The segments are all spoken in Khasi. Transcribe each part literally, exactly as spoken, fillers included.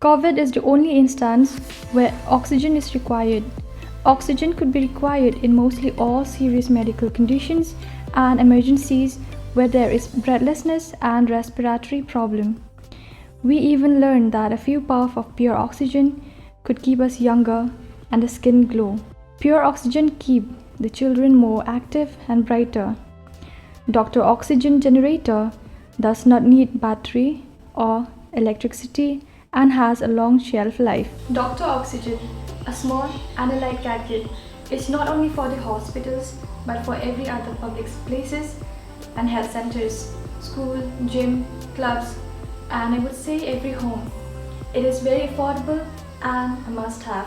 COVID is the only instance where oxygen is required. Oxygen could be required in mostly all serious medical conditions and emergencies where there is breathlessness and respiratory problem. We even learned that a few puff of pure oxygen could keep us younger and the skin glow. Pure oxygen keep the children more active and brighter. Doctor oxygen generator does not need battery or electricity and has a long shelf life. Doctor oxygen, a small and a light gadget, is not only for the hospitals but for every other public places and health centers, school, gym, clubs, and I would say every home. It is very affordable and a must have.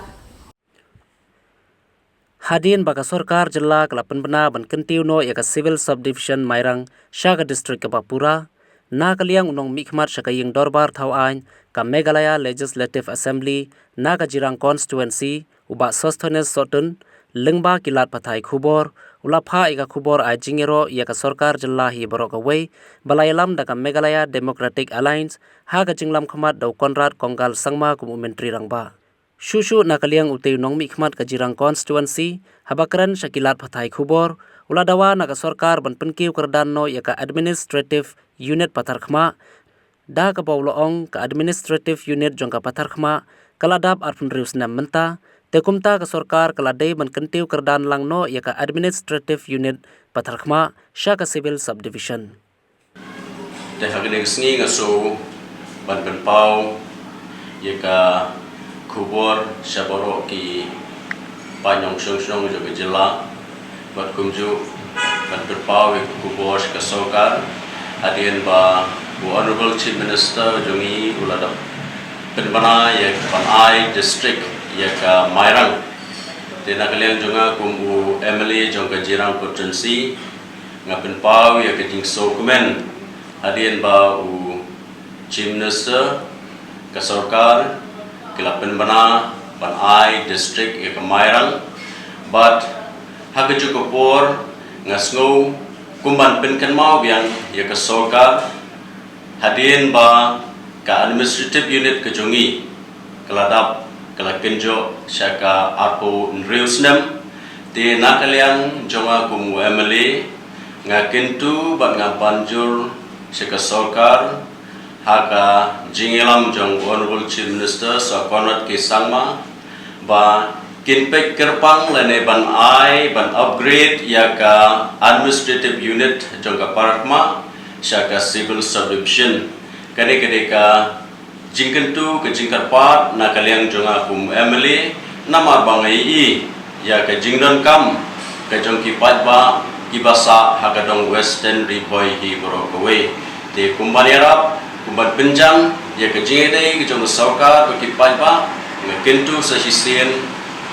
Hadien ba ka sorkar jylla ka la pynbna ban kyntiew noh ïa ka Civil Subdivision Mairang sha ka district kaba pura, na ka liang u nongmihkhmat sha ka ïing dorbar thaw aiñ ka Meghalaya Legislative Assembly na ka Jirang Constituency, u Bah Sosthenes Sohtun, lyngba ki lad pathai khubor, u la phah ïa ka khubor ai jingïaroh ïa ka sorkar jylla hi baroh kawei ba la ïalam da ka Meghalaya Democratic Alliance ha ka jinglam khmat da u Conrad Kongkal Sangma kum u Myntri Rangbah. Shuh shuh na ka liang utei u nongmihkhmat ka Jirang Constituency, haba kren sha ki lad pathai khubor, u la dawa na ka sorkar ban pynkiew kyrdan noh ïa ka Administrative Unit Patharkhmah, da kaba u la ong ka Administrative Unit jong ka Patharkhmah ka la dap arphew hynriew snem mynta, te kumta ka sorkar ka la dei ban kyntiew kyrdan lang noh ïa ka Administrative Unit Patharkhmah sha ka Civil Subdivision. Te ha kane ka sngi nga sngew ban pynpaw ïa ka khubor sha baroh ki paid nongshong shnong jong ka jylla, bad kumjuh ban pynpaw ïa ka khubor sha ka sorkar hadien ba u Honourable Chief Minister jong ngi u la dep pynbna ïa ka ban ai district ïa ka Mairang. Te na ka liang jong nga kum u M L A jong ka Jirang Constituency, nga pynpaw ïa ka jingsngewkmen hadien ba u Chief Minister, ka sorkar ki la pynbna ban ai district ïa ka Mairang, bad ha kajuh ka por nga sngew kum ban pynkynmaw biang ïa ka sorkar hadien ba ka administrative unit ka jong ngi ka la dap, ka la kynjoh sha ka arphew hynriew snem. Te na ka liang jong nga kum u M L A, nga kyntu bad nga ban jur sha ka sorkar ha ka jingïalam jong u Honourable Chief Minister Sir Conrad K Sangma ba kin peit kyrpang lane ban ai ban upgrade ïa ka administrative unit jong ka Patharkhmah sha ka Civil Subdivision. Kane ka dei ka jingkyntu, ka jingkyrpad na ka liang jong nga kum M L A, namar ba nga ïohi ïa ka jingdonkam ka jong ki paidbah kiba sah ha ka dong Western Ri Bhoi hi baroh kawei. Te kum ban ïarap, kum ban pynjan ïa ka jingïadei ka jong ka sorkar bad ki paidbah, nga kyntu sa shisien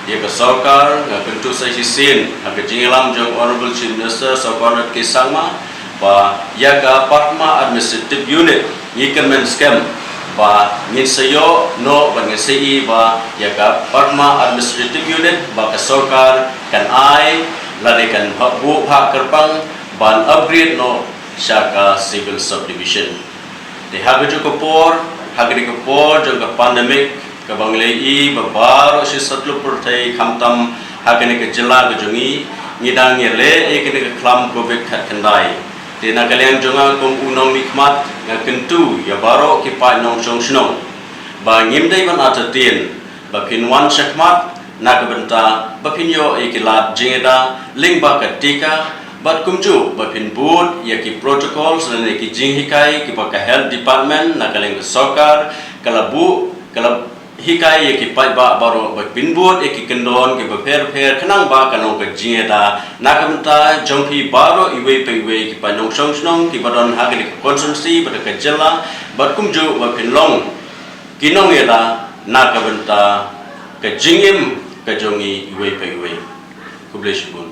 ïa ka sorkar, nga kyntu sa shisien ha ka jingïalam jong Honourable Chief Minister Sir Conrad K Sangma ba ïa ka Patharkhmah Administrative Unit ngi kyrmen skhem ba ngin sa ïoh noh, ba ngin sa ïohi ba ïa ka Patharkhmah Administrative Unit ba ka sorkar kan ai lane kan buh bha kyrpang ban upgrade noh sha ka Civil Subdivision. Te ha kajuh ka por, ha kane ka por jong ka pandemic kaba ngi la ïohi ba baroh shi satlak pyrthei, khamtam ha kane ka jylla ka jong ngi, ngi dang ïaleh ïa kane ka khlam Covid khatkhyndai. Te na ka liang jong nga kum u nongmihkhmat, nga kyntu ïa baroh ki paid nongshong shnong ba ngim dei ban artatien, ba phin wan shakhmat na ka bynta ba phin ïoh ïa ki lad jingïada lyngba ka tika, bad kumjuh ba phin bud ïa ki protocols lane ki jinghikai kiba ka Health Department na ka liang ka sorkar ka la buh, ka la hikai ïa ki paidbah baroh ba phin bud ïa ki kyndon kiba pher pher khnang ba kan long ka jingïada na ka bynta jong phi baroh iwei pa iwei ki paid nongshong shnong kiba don ha kane ka constituency bad ka jylla, bad kumjuh ba phin long ki nongïada na ka bynta ka jingim ka jong ngi iwei pa iwei. Khublei shibun.